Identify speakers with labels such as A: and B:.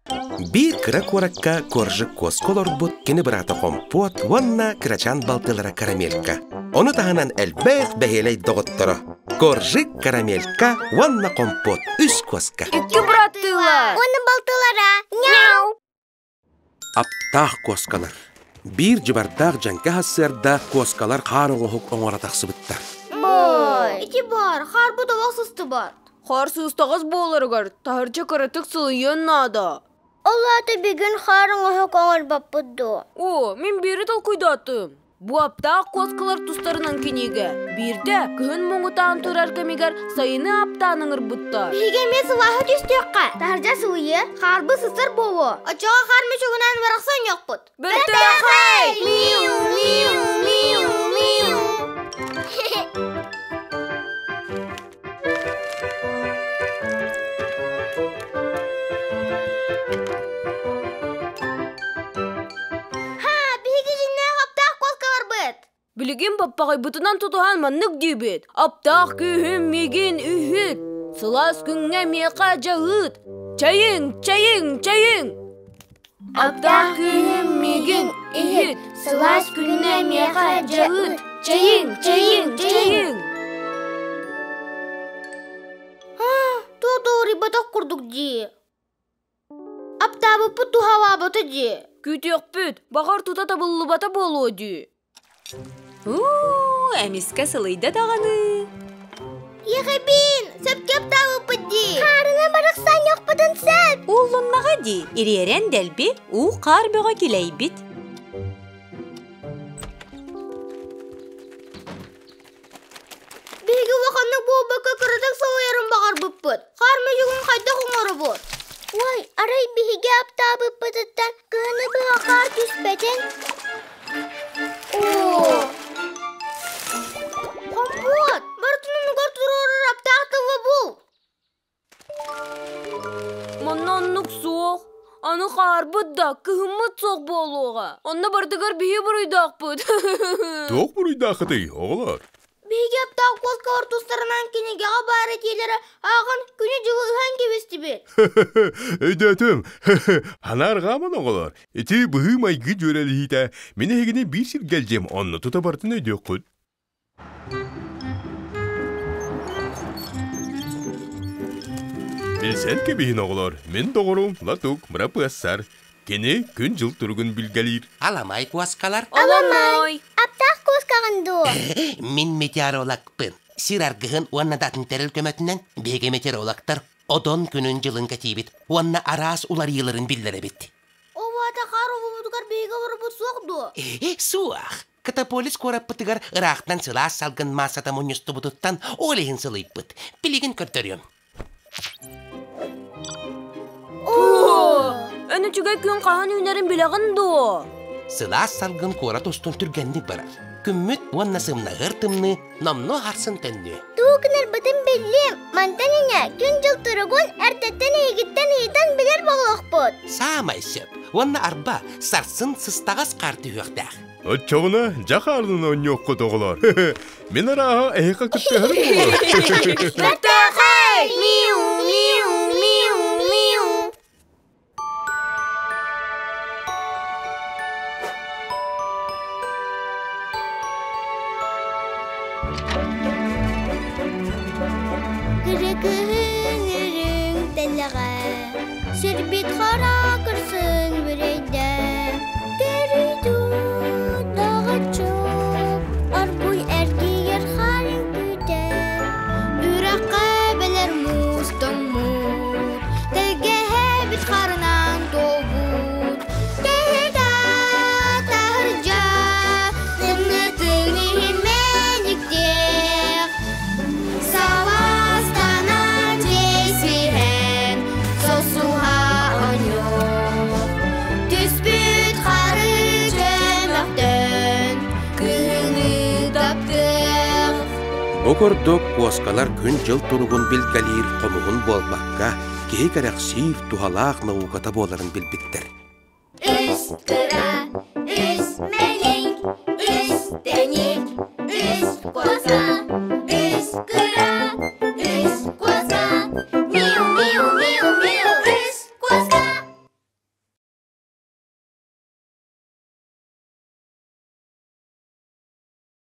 A: Биир кыра куоракка Коржик куоска олорбут кини быраата Хомпуот уонна кырачаан балтылара Карамелька. Ону таһынан элбэх бэһиэлэй доҕотторо Коржик, Карамелька уонна Хомпуот үс куоска.
B: Икки быраттыылар.
C: Уонна балтылара. Няу!
A: Аптаах куоскалар. Биир дьыбардаах дьэҥкэ сарсыарда куоскалар хаар оҥоһук оҥоро тахсыбыттар.
C: Бой! Ити бар, хаарбыт олох сыстыбат.
B: Хаар сыыстаҕас буоларыгар таһырдьа кыратык сылыйыан наада.
C: Ол аата бүгүн хаар оҥоһук оҥорбоппут дуо?
B: Оо, мин биири толкуйдаатым. Бу аптаах куоскалар тустарынан кинигэ. Биирдэ кыһын муҥутаан турар кэмигэр сайыны аптаан ыҥырбыттар.
C: Биһиги эмиэ сылааһы түстүөххэ. Таһырдьа сылыйыа, хаарбы сыстар буолуо. Оччоҕо хаар мүчүгүнэн барахсан ньохпут.
B: Бэртээхэй!
C: Миу, миу, миу, миу. Ха, биһиги дьиннээх аптаах куоскаларбыт.
B: Билигин баппаҕайбытынан тутуһан маннык диибит. Аптаах күүһүм миигин үһүт. Сылаас күҥҥэ миэхэ дьаһыыт. Чайыҥ, чайыҥ, чайыҥ! Аптаах күүһүм миигин иһит.
C: Сылаас күҥҥэ миэхэ дьаһыыт.
B: Чайыҥ, чайыҥ, чайыҥ!
C: Туох да курдук дии. Аптаабыппыт туһалаабата дии.
B: Күүтүөхпүт, баҕар тута табыллыбата буолуо дии.
D: Уу, эмискэ сылыйда даҕаны.
C: Ехебин, сөпкө аптаабыппыт дии. Хаарына барахсан йохпутун сөп.
D: Ууллуннаҕа дии, ириэрэн дэлби, уу хаар бөҕө килэйбит.
C: Биһиги улаханнык буолбакка кыратык салайарын баҕарбыппыт. Хаар мөдьүгүн хайдах оҥоробут? Уой, арай биһиги аптаабыппытыттан кыһыны быһа хаар түспэтин? Оо! Хомпуот! Барытын оннугар туруорар аптаах тылы бул!
B: Манна оннук суох. Аны хаарбыт да, кыһыммыт суох буолуоҕа. Онно барытыгар биһи буруйдаахпыт.
E: Туох буруйдааххытый, оҕолор?
C: Биһиги аптаах куоскалар тустарынан кинигэҕэ баар этиилэри ааҕан күнү-дьылы ыһан кэбистибит.
E: Өйдөөтүм. Анаарҕааман оҕолор. Ити быһыы-майгы дьүөрэлиһиитэ мин эһигини биир сиргэ илдьиэм, онно тута барытын өйдүөххүт. Билсэн кэбиһин оҕолор, мин доҕорум Латук бырапыассар. Кини күн-дьыл туругун билгэлиир.
A: Аламай куоскалар.
C: Аламай! Аптаах куоскаҕын дуо?
A: Мин метеорологпын. Сир аргыһын уонна да атын тэрил көмөтүнэн биһиги метеорологтар одон күнүн-дьылын кэтиибит уонна араас уларыйыыларын биллэрэбит.
C: Ол аата хаар уһуубутугар биһиги олорбут суох дуо?
A: Суох. Катаполис куораппытыгар ыраахтан сылаас салгын маассата мунньустубутуттан ол иһин сылыйбыт. Билигин көрдөрүөм.
B: Оо! Эн үчүгэй күн хаһан үүнэрин билэҕин дуо?
A: Сылаас салгын куорат устун түргэнник барар. Күммүт уонна сымнаһыар тымныы номнуо харсын төннүө.
C: Туу гынарбытын биллим. Мантан инэ күн-дьыл туругун эрдэттэн эйигиттэн ыйытан билэр буолуохпут.
A: Саамай сөп. Уонна арба, сарсын сыстаҕас хаар түһүөхтээх.
E: Оччоҕуна дьахаарын оонньуоххут оҕолор. Мин арааһа эһиэхэ кыттыһарым буолуо.
C: Бэртээхэй! Миу, миу, миу, миу. Кыракыһын үрүҥ тэлэҕэ Сирбит хара кырсын бүрэйдэ Төрүйдүү даҕаччык Оргуй эргийэр харын күүтэ Үрэххэ бэлэр муус тоҥмут Тэлгэһэбит харынан туолбут Тэһитэ таһырдьа Тымнытын иһин мэниктиэх Сабастанан чэйсиһэн Сосуһа оонньуох Түспүт хары чөмөхтөн Кыһыны таптыах
A: Бу курдук куоскалар күн-дьыл туругун билгэлиир хомуһун буолбакка, киһи кэрэхсиир туһалаах науката буоларын билбиттэр.
C: Үс кыра, үс мэлиҥ, үс тэник, үс куоска.